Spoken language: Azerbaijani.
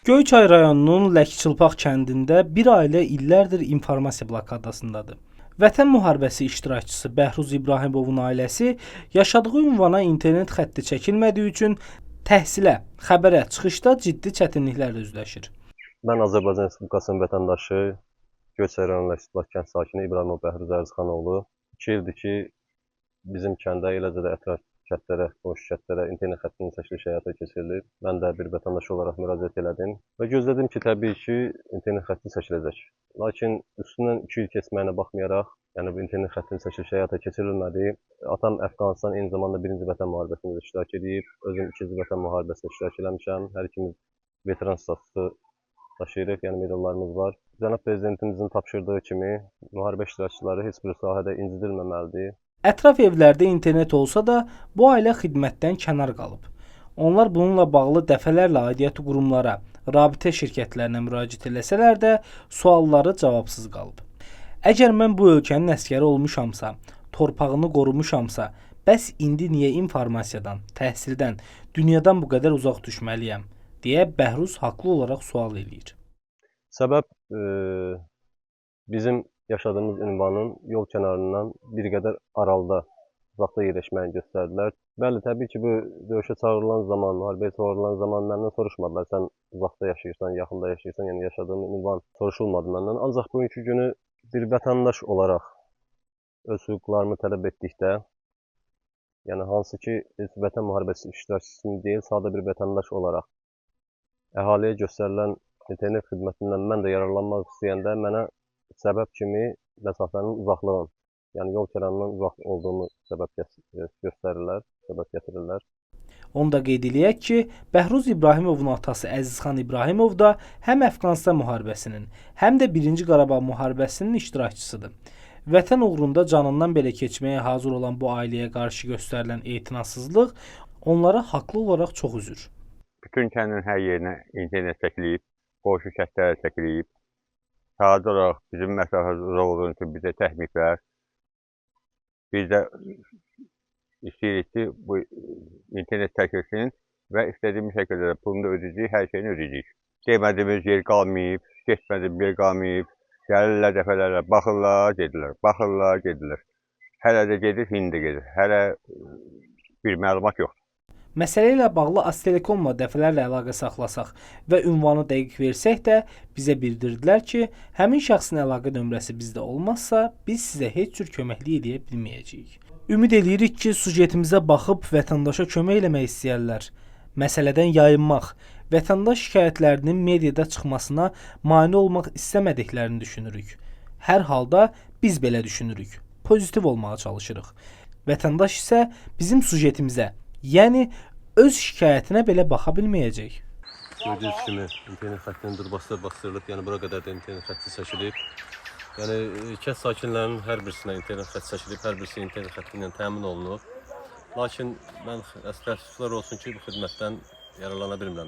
Göyçay rayonunun Ləkçılpaq kəndində bir ailə illərdir informasiya blokadasındadır. Vətən müharibəsi iştirakçısı Bəhruz İbrahimovun ailəsi yaşadığı ünvana internet xətti çəkilmədiyi üçün təhsilə, xəbərə çıxışda ciddi çətinliklərlə üzləşir. Mən Azərbaycan Respublikasının vətəndaşı, Göyçay rayonu Ləkçılpaq kənd sakini İbrahimov Bəhruz Ərzxanoğlu. 2 ildir ki, bizim kəndə, eləcə də ətraf kəndlərə, qonşu kəndlərə internet xəttinin çəkilişi həyata keçirilib. Mən də bir vətəndaş olaraq müraciət elədim və gözlədim ki, təbii ki, internet xətti çəkiləcək. Lakin üstündən 2 il keçməyinə baxmayaraq, yəni bu internet xəttinin çəkilişi həyata keçirilmədi. Atam Əfqanistan eyni zamanda Birinci Vətən müharibəsində iştirak edib, özüm İkinci Vətən müharibəsində iştirak eləmişəm. Hər ikimiz veteran statusu daşıyırıq, yəni medallarımız var. Cənab Prezidentimizin tapşırdığı kimi müharibə iştirakçıları heç bir sahədə incidilməməlidir. Ətraf evlərdə internet olsa da, bu ailə xidmətdən kənar qalıb. Onlar bununla bağlı dəfələrlə aidiyyəti qurumlara, rabitə şirkətlərinə müraciət eləsələr də, sualları cavabsız qalıb. Əgər mən bu ölkənin əsgəri olmuşamsa, torpağını qorumuşamsa, bəs indi niyə informasiyadan, təhsildən, dünyadan bu qədər uzaq düşməliyəm, deyə Bəhruz haqlı olaraq sual eləyir. Səbəb bizim yaşadığımız ünvanın yol kənarından bir qədər aralıda, uzaqda yerləşməyini göstərdilər. Bəli, təbii ki, bu döyüşə çağırılan zaman, müharibəyə çağırılan zaman məndən soruşmadılar. Sən uzaqda yaşayırsan, yaxında yaşayırsan, yəni yaşadığım ünvan soruşulmadı məndən. Ancaq bugünkü günü bir vətəndaş olaraq öz hüquqlarımı tələb etdikdə, yəni hansı ki, heç vətən müharibəsi iştirakçısı deyil, sadə bir vətəndaş olaraq əhaliyə göstərilən internet xidmətindən mən də yararlanmaq istəyəndə mənə səbəb kimi məsafənin uzaqlığın, yəni yol kənarından uzaq olduğumu səbəb göstərirlər, səbəb gətirirlər. Onu da qeyd eləyək ki, Bəhruz İbrahimovun atası Əzizxan İbrahimov da həm Əfqanistan müharibəsinin, həm də Birinci Qarabağ müharibəsinin iştirakçısıdır. Vətən uğrunda canından belə keçməyə hazır olan bu ailəyə qarşı göstərilən etinasızlıq onlara haqlı olaraq çox üzür. Bütün kəndin hər yerinə internet çəkilib, qonşu kəndlərə çəkilib. Sadə olaraq bizim məsafəmiz uzaq olduğu üçün bizə çəkməyiblər. Biz də istəyirik ki, bu internet çəkilsin və istədiyimiz şəkildə də pulunu da ödəyəcəyik, hər şeyini ödəyəcəyik. Demədiyimiz yer qalmayıb, getmədiyimiz yer qalmayıb. Gəlirlər dəfələrlə, baxırlar, gedirlər, baxırlar, gedirlər. Hələ də gedir, indi də gedir. Hələ bir məlumat yoxdur. Məsələ ilə bağlı Aztelekomla dəfələrlə əlaqə saxlasaq və ünvanı dəqiq versək də, bizə bildirdilər ki, həmin şəxsin əlaqə nömrəsi bizdə olmazsa, biz sizə heç cür köməklik eləyə bilməyəcəyik. Ümid eləyirik ki, sujetimizə baxıb vətəndaşa kömək eləmək istəyərlər. Məsələdən yayınmaq, vətəndaş şikayətlərinin mediada çıxmasına mane olmaq istəmədiklərini düşünürük. Hər halda biz belə düşünürük. Pozitiv olmağa çalışırıq. Vətəndaş isə bizim sujetimizə, yəni öz şikayətinə belə baxa bilməyəcək. Gördüyünüz kimi internet xəttinin durbası bastırılıb, yəni bura qədər də internet xətti çəkilib. Yəni kənd sakinlərinin hər birisinə internet xətti çəkilib, hər birisi internet xətti ilə təmin olunub. Lakin mən təəssüflər olsun ki, bu xidmətdən yararlana bilmirəm.